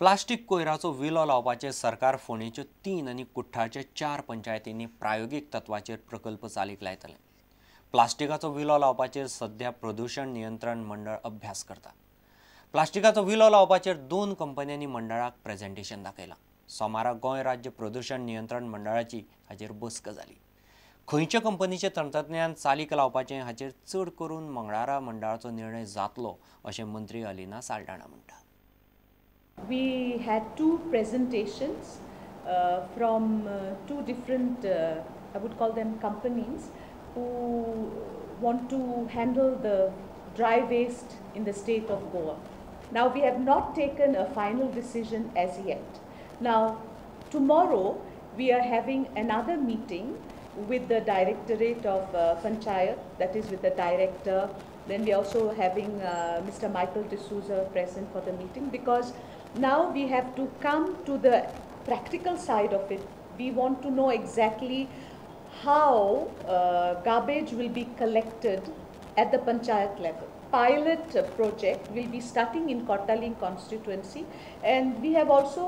Plastic कोयराचो विलो लावपाचेर सरकार फोंडेच्यो 3 आनी कुठ्ठाळच्या 4 पंचायतींनी प्रायोगीक तत्वाचेर प्रकल्प चालीक लायतले. प्लास्टिकाचो विलो लावपाचेर सध्या प्रदूषण नियंत्रण मंडळ अभ्यास करता. प्लास्टिकाचो विलो लावपाचेर 2 कंपन्यांनी मंडळाक प्रेझेंटेशन दाखयलां. सोमारा गोंय राज्य प्रदूषण नियंत्रण मंडळाची हाचेर बसका जाली. खंयच्या कंपनीचें तंत्रज्ञान चालीक लावपाचें हाचेर चड करून मंगळारा मंडळाचो निर्णय जातलो अशें मंत्री अलिना साल्डाणा म्हणटा. We had 2 presentations from 2 different, I would call them companies, who want to handle the dry waste in the state of Goa. Now, we have not taken a final decision as yet. Now, tomorrow we are having another meeting with the Directorate of Panchayat, that is with the director. Then we are also having Mr. Michael D'Souza present for the meeting, because now we have to come to the practical side of it. We want to know exactly how garbage will be collected at the panchayat level. Pilot project will be starting in Cortalim constituency, and we have also,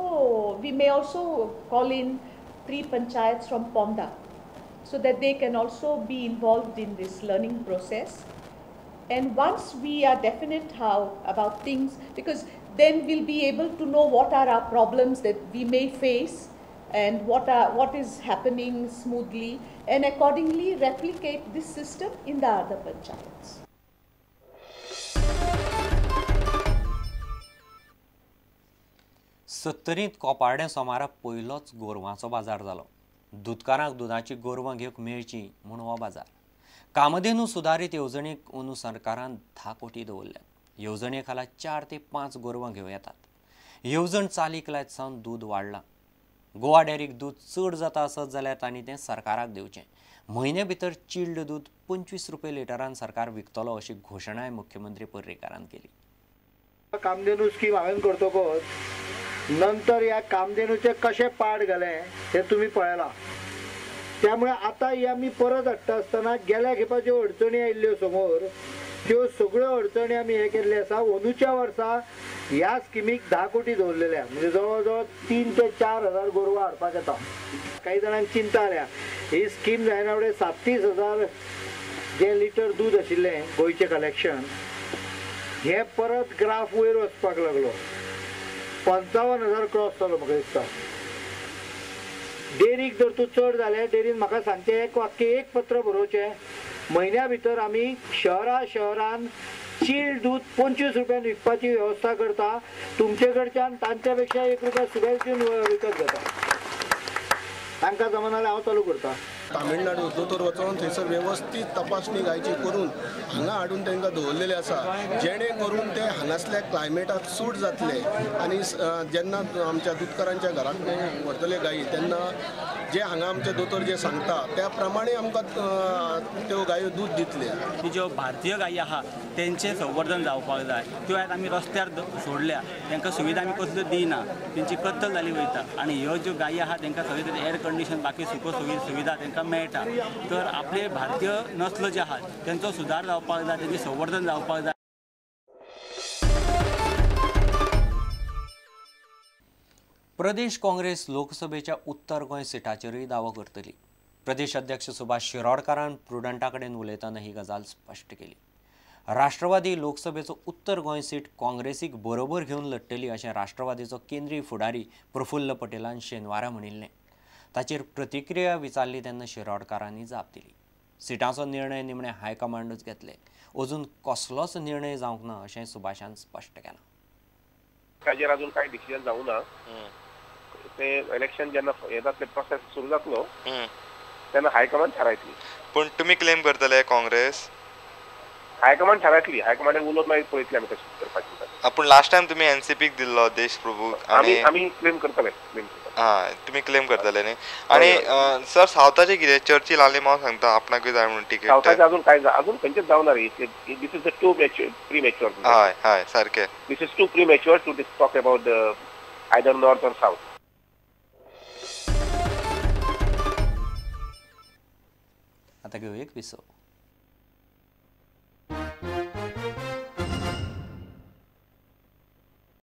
we may also call in 3 panchayats from Ponda, so that they can also be involved in this learning process. And once we are definite how about things, because then we'll be able to know what are our problems that we may face and what is happening smoothly, and accordingly replicate this system in the other panchayats. सत्तरींत कोपार्डें सोमारा पयलोच गोरवांचो बाजार जालो. दुदकारांक दुदाची गोरवां घेवंक मेळची म्हूण हो बाजार. कामधेनू सुदारीत येवजणेक अंदू सरकारान 10 कोटी दवरल्यात. येवजणे खाला 4 ते 5 गोरवां घेवं येतात. येवजण चालीक लायत सावन दूद वाडलां. गोवा डेअरीक दूद चड जाता आसत जाल्यार तांणी तें सरकाराक दिवचें. म्हयन्या भितर चिल्ड दूद 25 रुपये लिटरान सरकार विकतलो अशी घोशणाय मुख्यमंत्री पर्रीकारान केली. कामधेनू स्कीम हांवें करतकच नंतर ह्या कामधेनूचे कशें पाड घालें हें तुमी पळयलां. त्यामुळे आता ही आमी परत हाडटा आसतना गेल्या खेपा ज्यो अडचणी आयिल्ल्यो समोर त्यो सगळ्यो अडचणी आमी हे केल्ले आसा. अंदूच्या वर्सा ह्या स्किमीक 10 कोटी दवरलेले, म्हणजे जवळ जवळ 3 ते 4 हजार गोरवां हाडपाक येता. काही जाणांक चिंता आल्या ही स्कीम जायना फुडें 37,000 जे लिटर दूद आशिल्लें गोंयचें कलेक्शन हें परत ग्राफ वयर वचपाक लागलो. 55,000 क्रॉस जालो म्हाका दिसता. डेरीक जर तूं चड जाल्यार डेरीन म्हाका सांगचें एक वाक्य, एक पत्र बरोवचें, म्हयन्या भितर आमी शहरा शहरान चिल्ड दूद 25 रुपयान विकपाची वेवस्था करता. तुमचे कडच्यान तांच्या पेक्षा 1 रुपया सुबेज दिवन विकत घेता. तांकां जमना जाल्यार हांव चालू करता. तामिळनाडू दोतोर वचून थंयसर वेवस्थीत तपासणी गायची करून हांगा हाडून तांकां दवरलेले आसा, जेणे करून ते हांगासल्या क्लायमेटाक सूट जातले आनी जेन्ना आमच्या दुदकारांच्या घराक व्हरतले गायी तेन्ना जे हांगा आमचे दोतोर जे सांगता त्या प्रमाणे आमकां त्यो गायो दूद दितले. ज्यो भारतीय गायी आहा तेंचें संवर्धन जावपाक जाय. त्यो आयज आमी रस्त्यार सोडल्या, तांकां सुविधा आमी कसल्यो दिना, तेंची कत्तल जाली वयता. आनी ह्यो ज्यो गायी आहा तांकां सगळे एर कंडिशन बाकी सुख सुविधा तांकां मेळटा. तर आपले भारतीय नस्ल जे आहात तेंचो सुदार जावपाक जाय, तेंचें संवर्धन जावपाक जाय. प्रदेश काँग्रेस लोकसभेच्या उत्तर गोंय सिटाचेरूय दावो करतली. प्रदेश अध्यक्ष सुभाष शिरोडकारान प्रुडंटा कडेन उलयतना ही गजाल स्पश्ट केली. राष्ट्रवादी लोकसभेचो उत्तर गोंय सीट काँग्रेसीक बरोबर घेवन लढटली अशें राष्ट्रवादीचो केंद्रीय फुडारी प्रफुल्ल पटेलान शेनवारा म्हणिल्लें. ताचेर प्रतिक्रिया विचारली तेन्ना शिरोडकारांनी जाप दिली. सिटांचो निर्णय निमणे हायकमांडूच घेतले, अजून कसलोच निर्णय जावंक ना अशें सुभाषान स्पश्ट केलां. ताजेर अजून कांय डिसिजन जावंक ना. ते इलेक्शन जेन्ना हे जातले, प्रोसेस सुरू जातलो तेन्ना हायकमांड थारायतली. पूण तुमी क्लेम करतले काँग्रेस? हायकमांड थारायतली. हायकमांडान उलोवन मागीर पळयतले आमी कशें करपाचें. पूण लास्ट टायम तुमी एनसीपीक दिल्लो देश प्रभू, आमी क्लेम करतले. हां, तुमी क्लेम करतले न्ही. आनी सर सावथाचें कितें चर्चील आले हांव सांगता आपणाकूय जाय म्हणून टिकेट. सावथाचें अजून कांय अजून खंयचेच जावना रे. This is too premature. हय हय सारकें. This is too premature to talk about either north or south. आता घेऊ एक विसव.